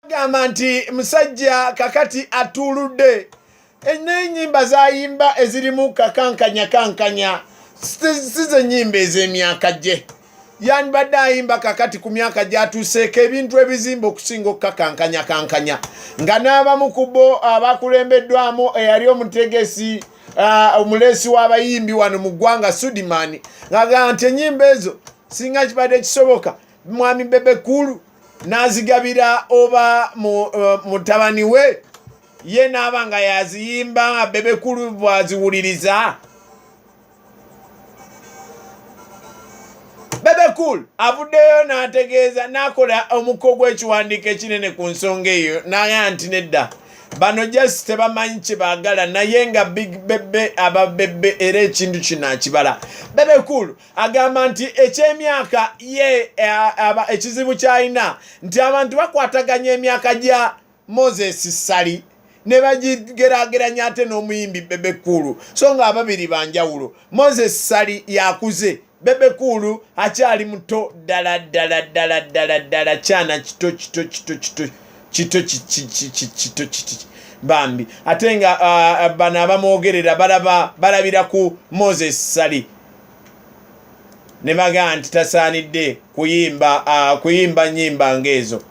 Gamba nti musajja kakati atuuludde n'ennyimba z'ayimba ezirimu kakankanya kankanya si ze nnyimba ez'emyaka gye yandibadde ayimba kakati ku myaka gy'atuuseeko ebintu ebizimba okusinga okukakankanya kankanya nga n'abamu ku bo abakulembeddwamu eyali omutegesi omuleesi w'abayimbi wano mu ggwanga Sudiman ng'agamba nti ennyimba ezo singa kibadde kisoboka mwami Bebe Cool n'azigabira oba mutabani we ye n'aba nga yaziyimba nga Bebe Cool bw'aziwuliriza. Bebe Cool avuddeyo n'ategeeza n'akola omukko gw'ekiwandiiko ekinene ku nsonga eyo n'agamba nti nedda bano just tebamanyi kye baagala naye nga Big Bebe aba Bebe era ekintu kino akibala. Bebe Cool agamba nti eky'emyaka ye ekizibu ky'alina nti abantu bakwataganya emyaka gya Moses Ssali ne bagigeraageranya ate n'omuyimbi Bebe Cool so nga ababiri ba njawulo. Moses Ssali yakuze, Bebe Cool akyali muto ddala ddala ddala ddala ddala kyana kito kito kito kito kito kito kito bambi ate nga bano abamwogerera balabira ku Moses Ssali ne bagamba nti tasaanidde kuyimba nnyimba ng'ezo.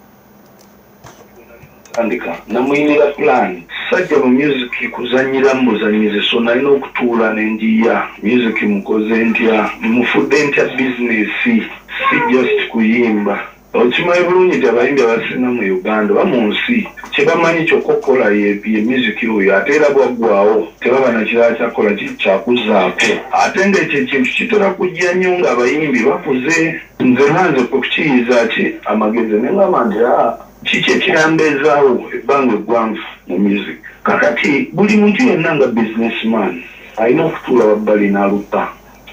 Tandika namuyinira plan sajja mu music kuzanyira muzanyizi so nalina okutuula nenjiya music mukoze ntya mufudde ntya business si just kuyimba. Okimanyi bulungi nti abayimbi abasinga mu Uganda oba mu nsi kyebamanyi kyokka okukola ye music oyo ate era bwaggwawo tebaba na kirala kyakukola kyakuzaako ate ng'ekyo ekintu kitera kujja nnyo ng'abayimbi bakuze. Nze nga nze kwe kukiyiiza ki amagezi ne ngamba nti kiki ekinambeezaawo ebbanga eggwanvu mu music. Kakati buli muntu yenna nga business man alina okutuula wabbali n'aluka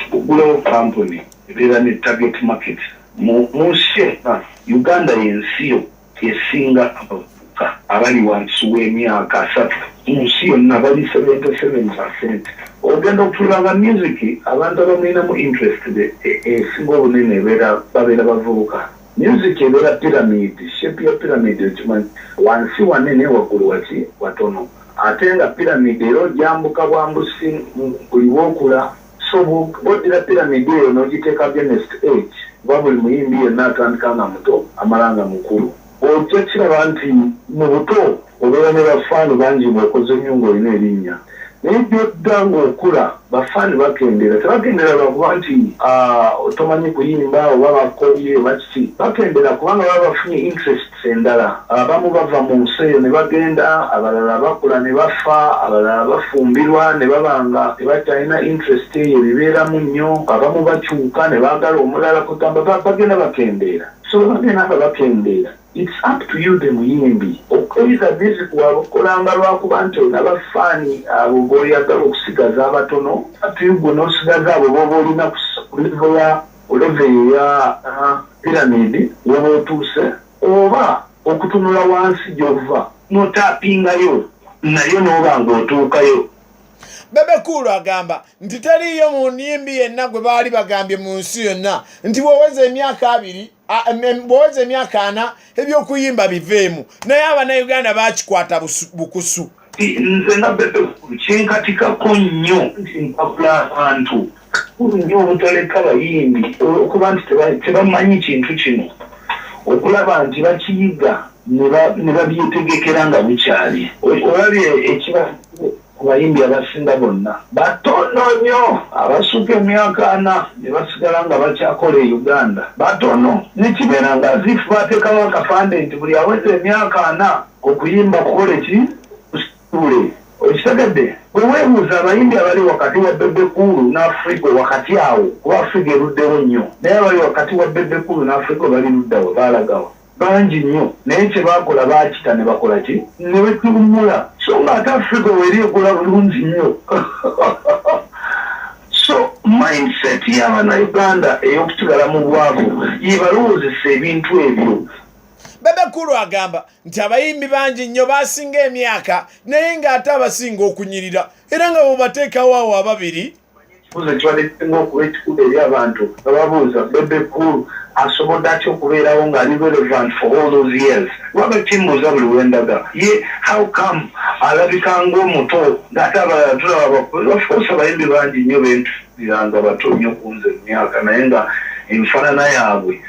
okugulawo kampuni ebeera ne target market mu nsi yonna. Uganda y'ensi yokka esinga abavubuka abali wansi w'emyaka 30 mu nsi yonna bali 77%. Ogenda okutunula nga music abantu abamulinamu interest esinga obunene babeera bavubuka. Music ebeera pyramid, shape ya pyramid okimanyi, wansi wanene waggulu waki watono, ate nga pyramid era ojambuka bwambusi buli bwokula. So bw'oddira pyramid eyo n'ogiteeka against age, kuba buli muyimbi yenna atandika nga muto amala nga mukulu, ojja kiraba nti mu buto obeera ne bafaani bangi bw'okoze nnyo ng'olina erinnya, naye gy'odda ng'okula bafaani bakendera. Tebakendera lwakuba nti tomanyi kuyimba oba bakobye oba kiki, bakendera kubanga baba bafunye interests endala. Abamu bava mu nsi eyo ne bagenda, abalala bakula ne bafa, abalala bafumbirwa ne baba nga tebakyalina interest eyo ebibeeramu nnyo, abamu bakyuka ne baagala omulala, kugamba bagenda bakendeera. So bagenda nga bakendeera, it's up to you the muyimbi either music wabukolanga lwakuba nti olina bafaani abo b'oyagala okusigaza abatono, up to you gwe n'osigaza abo b'oba olina ku level ya level eya pyramid woba otuuse, oba okutunula wansi gy'ova n'otaapingayo nayo n'oba ng'otuukayo. Bebe Cool agamba nti teriiyo muyimbi yenna gwe baali bagambye mu nsi yonna nti bw'oweza emyaka 20, bw'oweza emyaka 40 ebyokuyimba biveemu, naye Abannayuganda bakikwata bukusu. Nze nga Bebe Cool kyenkatikako nnyo nti mpabula abantu kulu nnyo obutaleka bayimbi okuba nti tebamanyi kintu kino, okulaba nti bakiyiga ne babyetegekera nga bukyali. Olabye ekiba ku bayimbi abasinga bonna batono nnyo abasukka emyaka 40 ne basigala nga bakyakola e Uganda, batono. Nekibeera nga as if bateekawo akapande nti buli aweza emyaka 40 okuyimba kukole ki kusitule. Okitegedde? Bwe weebuuza abayimbi abali wakati wa Bebe Cool n'Afrigo wakati awo, kuba Afrigo eruddewo nnyo, naye abali wakati wa Bebe Cool n'Afrigo bali luddawa, baalagawa? Bangi nnyo, naye kye baakola baakita ne bakola ki ne bakiwummula, so nga ate Afrigo weri ekola bulungi nnyo. So mindset y'Abannayuganda ey'okusigala mu bwavu yebalowoozesa ebintu ebyo. Bebe Cool agamba nti abayimbi bangi nnyo basinga emyaka naye ng'ate abasinga okunyirira, era nga bwebateekawo awo ababiri. Ekibuuzo ekibadde kisinga okuba ekikulu eri abantu nga babuuza Bebe Cool Asobodde atya okubeerawo ng'ali relevant for all those years? Lwaba kimbuuza buli wendaga ye, how come alabika ng'omuto ng'ate abalala tulaba? Of course, abayimbi bangi nnyo bentuuliranga bato nnyo ku nze mu myaka, naye nga enfaanana yaabwe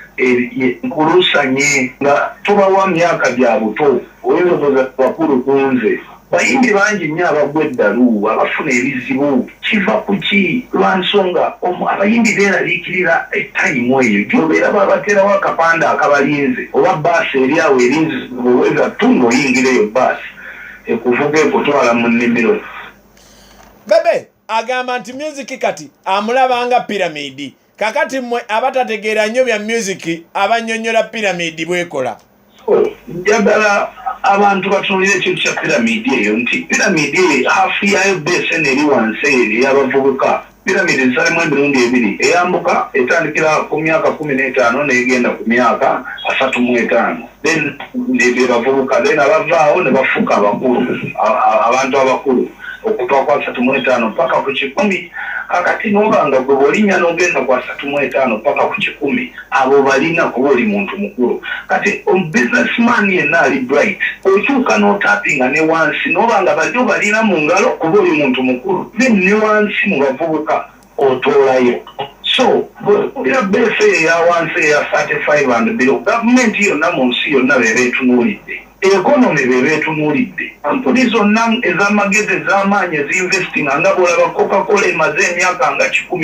nkulusanye, nga tobawa myaka gya buto, oyinza okoza bakulu ku nze. Bayimbi bangi nnyo abagwa eddalu, abafuna ebizibu. Kiva ku ki? Lwa nsonga abayimbi beeraliikirira e time eyo gy'obeera babateerawo akapande akabalinze oba baasi eri awo erinze. Bweweza tu ng'oyingira eyo baasi ekuvuga ekutwala mu nnimiro. Bebe agamba nti music kati amulaba nga piramidi. Kakati mmwe abatategeera nnyo bya music, abannyonnyola piramidi bwekola. Njagala abantu batunulire ekintu kya piramidi eyo, nti piramidi eyo half yayo base eno eri wansi eyo ey'abavubuka. Piramidi zisalimu emirundi ebiri: eyambuka etandikira ku myaka 15 n'egenda ku myaka 35, then be bavubuka. Then abavaawo ne bafuuka abakulu, abantu abakulu okuva ku 35 paka ku 100. Kakati noba nga gwe bw'olinnya n'ogenda ku 35 paka ku 100, abo balina kuba oli muntu mukulu. Kati businessman yenna ali bright, okyuka n'otapinga ne wansi noba nga bali obalina mu ngalo kuba oli muntu mukulu, then ne wansi mu bavubuka otoolayo. So bw'olira base eyo eya wansi eya 35 and below, gavumenti yonna mu nsi yonna beeba etunuulidde, economy beeba etunuulidde, kampuni zonna ez'amagezi ez'amaanyi ezinvestinga, nga bw'olaba Coca-Cola emaze emyaka nga 100 ku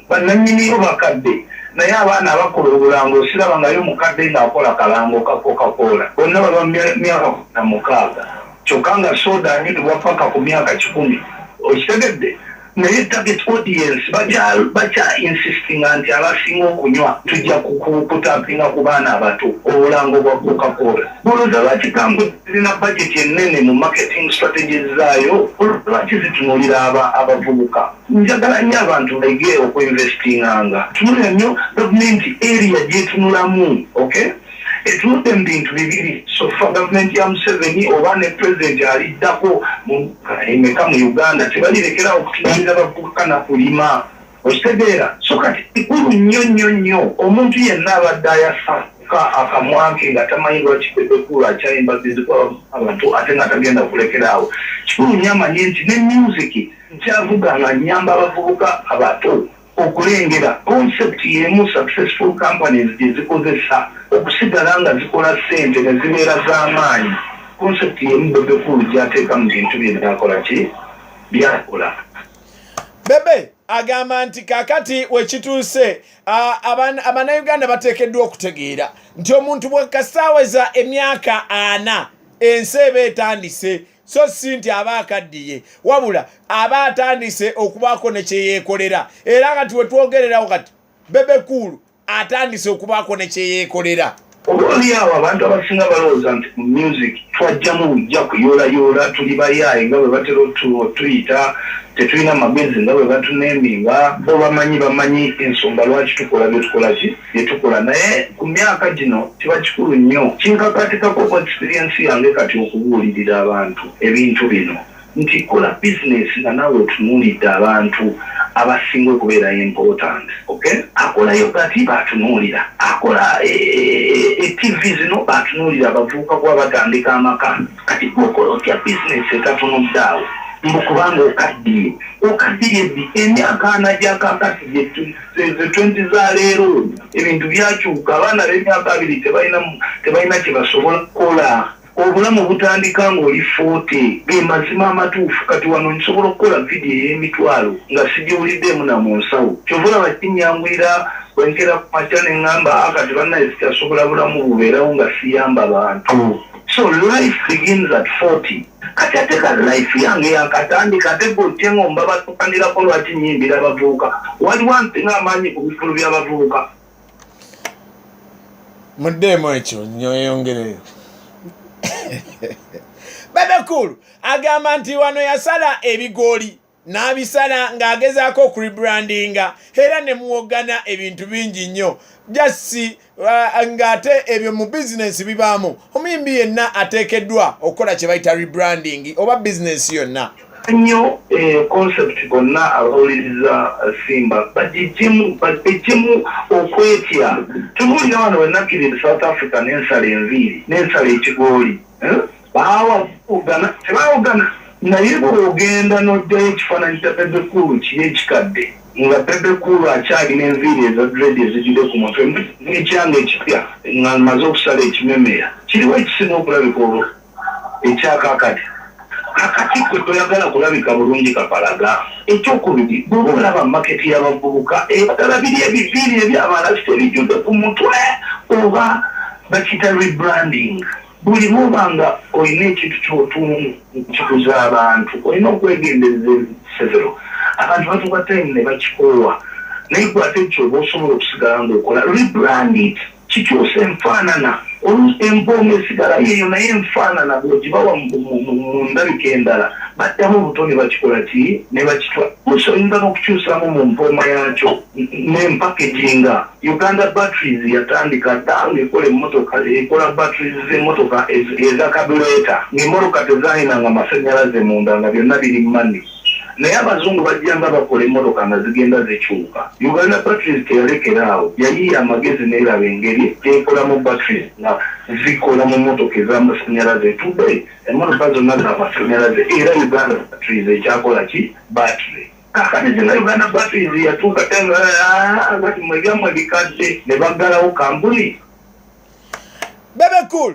bannannyiniyo bakadde, naye abaana abakola obulango osiraba ngayo mukadde ng'akola kalango ka Coca-Cola, bonna baba myaka 16, kyokka nga soda anywebwa paka ku myaka 100. Okitegedde? Naye target audience bakya insistinga nti abasinga okunywa tujja kutapinga ku baana abato. Obulango bwa Coca-Cola, bulowooza lwaki kampuni zirina budget ennene mu marketing strategies zaayo? Lwaki zitunuulira abavubuka? Njagala nnyo abantu bayige okuinvestinganga. Tunulira nnyo gavumenti area gyetunulamu, okay? Etunudde mu bintu bibiri so far. Gavumenti ya Museveni oba ne pulezidenti aliddako emeka mu Uganda tebalirekerawo okutunulira bavubuka na kulima. Okitegeera? So kati kikulu nnyo nnyo nnyo, omuntu yenna abadde ayasaka akamwa ke nga tamanyi lwaki Bebe Cool akyayimba bizikwa abantu ate nga tagenda kulekeraawo, kikulu nnyo amanye nti ne music nkyavuga nga nyamba abavubuka abato okulengera concept yemu successful companies gye zikozesa okusigala nga zikola ssente ne zibeera z'amaanyi. Concept yemu Bebe Cool gy'ateeka mu bintu bye byakola ki byakola. Bebe agamba nti kakati wekituuse, Abannayuganda bateekeddwa okutegeera nti omuntu bwekasaaweza emyaka 40, ensi eba etandise, so si nti aba akaddiye, wabula aba atandise okubaako ne kyeyeekolera. Era kati wetwogererawo kati Bebe Cool atandise okubaako ne kyeyeekolera. Oba oli awo abantu abasinga balowooza nti mu music twajjamu bujja kuyoolayoola, tuli bayaaye nga bwe batera otuyita, tetulina magezi nga bwe batuneeminga. Bo bamanyi bamanyi ensonga lwaki tukola byetukola ki byetukola, naye ku myaka gino kiba kikulu nnyo. Kinkakatikako ku experience yange kati okubuulirira abantu ebintu bino nti kola bizinesi nga naawe otunuulidde abantu abasinga okubeera important, okay? Akola yogati batunuulira, akola e TV zino batunuulira abavubuka kuba batandika amaka. Kati gweokola otya bizinesi etatunudde awo mbu kubanga okaddiye? Okaddiye ddi? Emyaka 40 gyakakati ze 20 za leero. Ebintu byakyuka, abaana b'emyaka 20 tebalina kye basobola kukola. Obulamu butandika ng'oli 40, ge mazima amatuufu. Kati wano nsobola okukola vidiyo ey'emitwalo nga sigiwuliddeemu na mu nsawo. Kyova olaba kinyanguyira bwenkera ku makya ne ŋŋamba, "Ah, kati bannaye sikyasobola bulamu bubeerawo nga siyamba bantu." So life begins at 40. Kati ate ka life yange yakatandika, ate gwe nga omba batukanirako lwaki nyimbira abavubuka? Waliwo ansinga amaanyi ku bifulu by'abavubuka? Muddeemu ekyo nyoyongereyo. Bebe Cool agamba nti wano yasala ebigooli n'abisala ng'agezaako okurebrandinga, era ne muwogana ebintu bingi nnyo just ng'ate ebyo mu bizinensi bibaamu. Omuyimbi yenna ateekeddwa okukola kye bayita rebranding oba bizinensi yonna. Nnyo concept bonna abawuliriza Simba bagijjemu, bajjemu okwetya. Tubuulira wano wenakkirira South Africa n'ensala enviiri n'ensala ekigooli, eh? Baawugana tebawugana, naye bw'ogenda n'ojjayo ekifaananyi kya Bebe Cool kiri ekikadde nga Bebe Cool akyalina enviiri eza dread ezijjudde ku mutwe, n'ekyange ekipya nga maze okusala ekimemeya kiriwo ekisinga okulabika olwo ekyakakati. Kakati gwe toyagala kulabika bulungi kapalaga. Ekyokubiri, bw'oba olaba market y'abavubuka eyagala biri ebiviiri ebyabalasita ebijjudde ku mutwe oba bakiyita rebranding. Buli lwoba nga olina ekintu kyotukikuza abantu, olina okwegendereza ebisezero. Abantu batuuka time ne bakikoowa, naye gwe ate kyoba osobola okusigala ng'okola rebrand it, kikyusa enfaanana. Empoomo esigala yeeyo, naye enfaanana bw'ogibawa mu ndabika endala, baddamu obuto ne bakikola ki ne bakitwa. Oluusi oyinza n'okukyusamu mu mpooma yakyo n'empakeginga. Uganda Batteries yatandika dda ng'ekola emmotoka, ekola batteries z'emmotoka eza carburetor, ng'emmotoka tezaalinanga masannyalaze munda, nga byonna biri mani, naye abazungu bajjanga bakola emmotoka nga zigenda zikyuka. Uganda Batteries teyalekera awo, yayiiya amagezi n'eraba engeri gyekolamu batteries nga zikola mu mmotoka ez'amasannyalaze. Today emmotoka zonna z'amasannyalaze, era Uganda Batteries ekyakola ki? Battery. Kakati singa Uganda Batteries yatuuka kati mwebyammwe bikadde ne baggalawo kampuni. Bebe Cool.